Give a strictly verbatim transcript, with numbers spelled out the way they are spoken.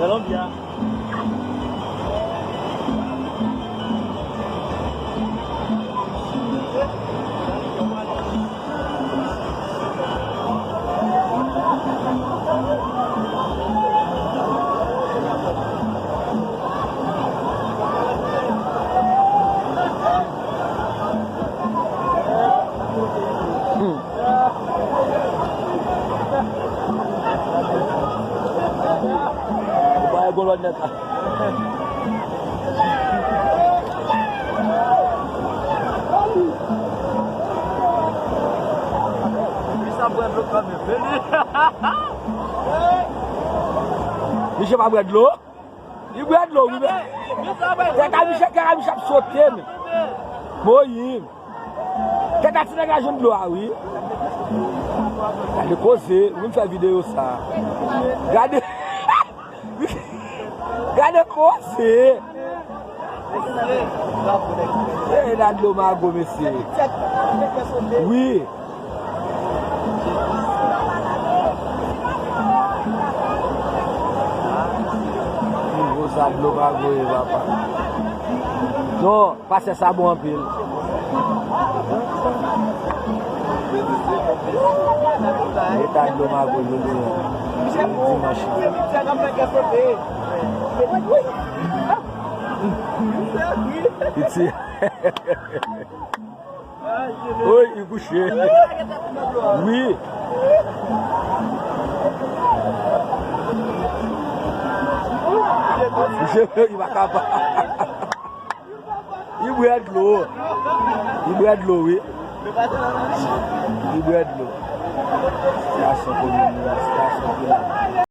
Colombia. Hmm. Ou pa wè gwo lòt nèg la. Misye pa bwè dlo. Misye pa bwè dlo, wi, men. Tèt a misye, tèt a misye ap sote, men. Moyiz. Tèt a ti nèg la jwenn dlo a, wi. Gade koze, ou vin fè videyo sa. Gade. Gade koze. E la dlo mago, mesye. Wi. Nivo sa dlo pa voye, papa. Non, pastè sa bon anpil. Eta dlo mago jodi a. Dimanch. Piti. Oy, li kouche. Wi. Misye, li pa kapab. Li bwè dlo. Li bwè dlo, wi. Li bwè dlo. Stasyon komin nan, stasyon komin.